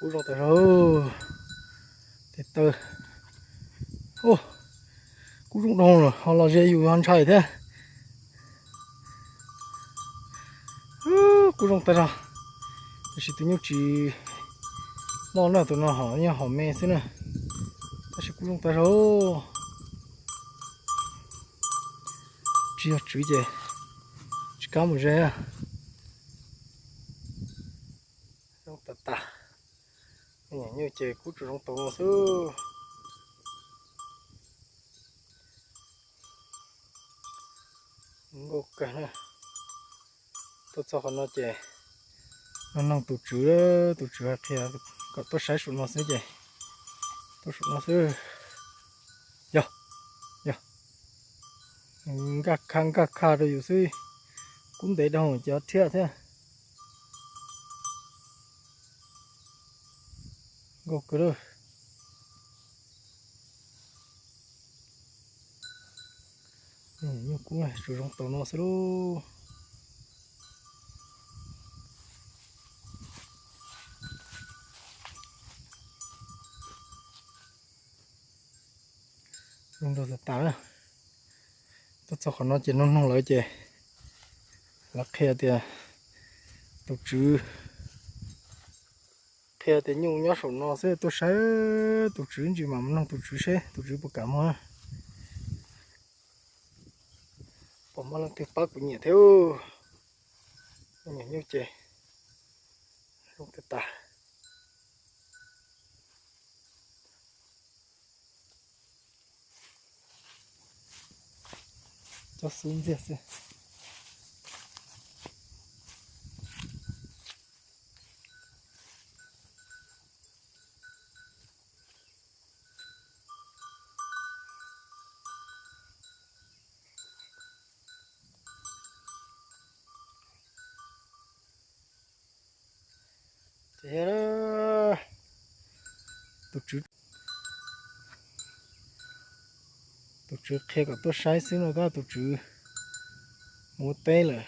Kub zoo tas zog. Tes taw. Kub zoo dhau lawm ho los ze yus ho ntshai thiab. Kub zoo tas zog. Tab sis tus nyuj tsis loj na, tus no hom nyuj hom me xwb na. Tab sis kub zoo tas zog. Tsis yog tswv ces tsis kam mus ze. Zoo tas tas. Nyuj ces kub tsuas zoo taus no xwb. Nkauj kawg na. Tuaj txog qhov no ces no noog tus tswv, tus tswv hais qhia kom tuaj saib saum no xwb ces tuaj saum no xwb. Yog, yog. Nkaj kha nkaj kha rau yus xwb. Kub ntev dhau ces thiab thiab. Nkauj kawg lawm. Nyuj kub tsuas zoo taus no xwb lauj. Zoo tas tas na. Tuaj txog qhov no ces noog noog lawv ces lawv qhia tias tus tswv qhia tias nyuj nyob saum no xwb, tuaj saib tus tswv ntsis mam noog tus tswv seb tus tswv puas kam muag. Puas muaj leej twg pab kuv nyiam thiab. Nyiam nyuj ces zoo tas tas. Cov xub ntxiag xwb. Ces tus tswv, tus tswv qhia kom tuaj saib xwb no tab tus tswv mus ua teb lawm.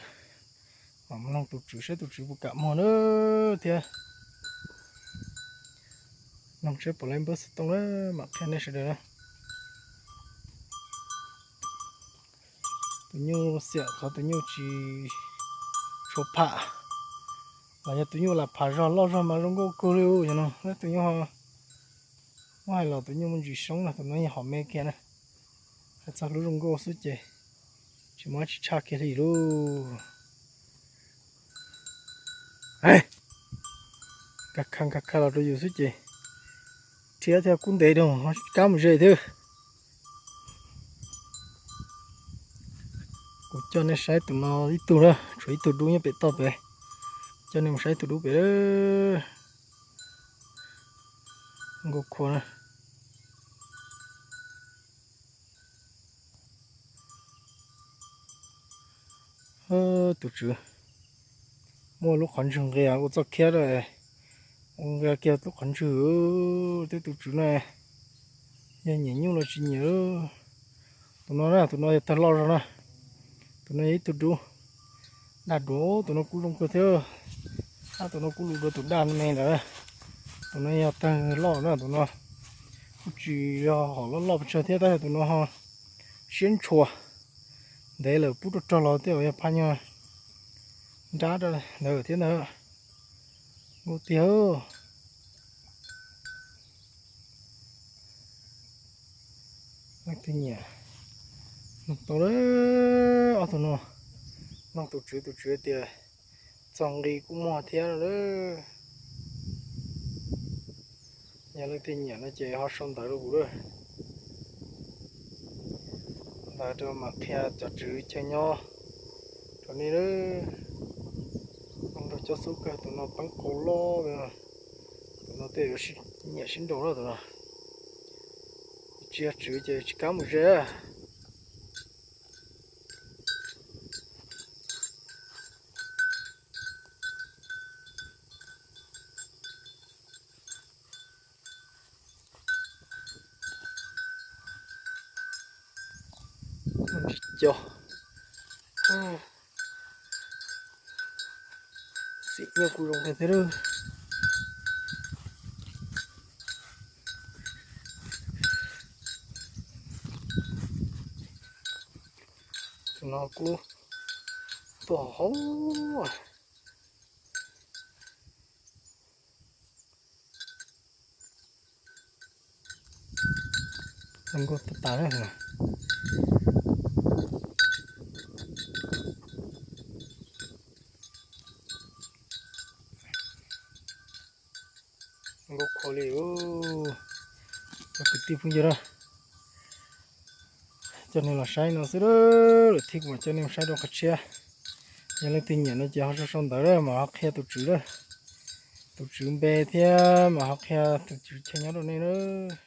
Mam noog tus tswv saib tus tswv puas kam muag na thiab. Noog saib puas laib npawb xov tooj na, mam qhia nej sawv daws na. Tus nyuj xiam qhov tus nyuj tsis tshua pham, los yog tus nyuj lam pham zog loj zog mas zoo nkauj kawg li no. Tus nyuj muab hais los tus nyuj muaj ntsis soob na, tus no yog hom me kiag na. Hais txog lub zoo nkauj xwb ces tsis muaj dab tsi tshaj kiag li lauj. Nkag kha nkag kha los rau yus xwb ces thiab thiab kub ntev dhau, kab mus ze thiab. Kuv coj nej saib tus no ib tug na, tshuav ib tug dub nyob pem toj pem. Coj nej mus saib tus dub pem. Nkauj khuav na. Tus tswv muaj lub qhov ntswg nqia ua txoj khiab, ua nqia kiag lub qhov ntswg. Twb tus tswv na, yog nyiam nyuj los tsis nyiam. Tus no na, tus no yog tag loj zog na. Tus no yog ib tug dub, daj duav, tus no kuj zoo kawg thiab. Tab tus no kuj lus dua tus daj me ntawd. Tus no yog tag loj na, tus no kuj tsis yog hom loj loj pes tsawg thiab, tab sis tus no ho siab ntshua. Ntev lawm pub rog rog los tej zaum yog phaj nyuag nrab ntawd thiab ntag. Nkauj tiag. Leej twg nyiam noog tau lawm ob tug no. Noog tus tswv, tus tswv tias txog nqi kuj muag thiab no lawm. Yog leej twg nyiam no ces ho sau ntawv rau kuv lawm. Ntawd rau mam qhia cov tswv chaw nyob rau nej lawm. Noog rau cov xub kawg, tus no peeb qau loj, tus no tej yuav nyiam sib nraus na tus no. Tsis yog tswv ces tsis kam mus ze. Tsis co. Xim nyuj kuj zoo kawg thiab. No kuj tuaj hauv. Zoo nkauj tas tas na. Zoo nkauj khuav li. Cov kwv tij phooj ywg na, coj nej los saib no xwb, lwm thiab kuv mam coj nej saib rau qhov tshiab. Yog leej twg nyiam no ces ho sau sau ntawv mas ho qhia tus tswv lawm, tus tswv npe thiab mas ho qhia tus tswv chaw nyob rau nej lawm.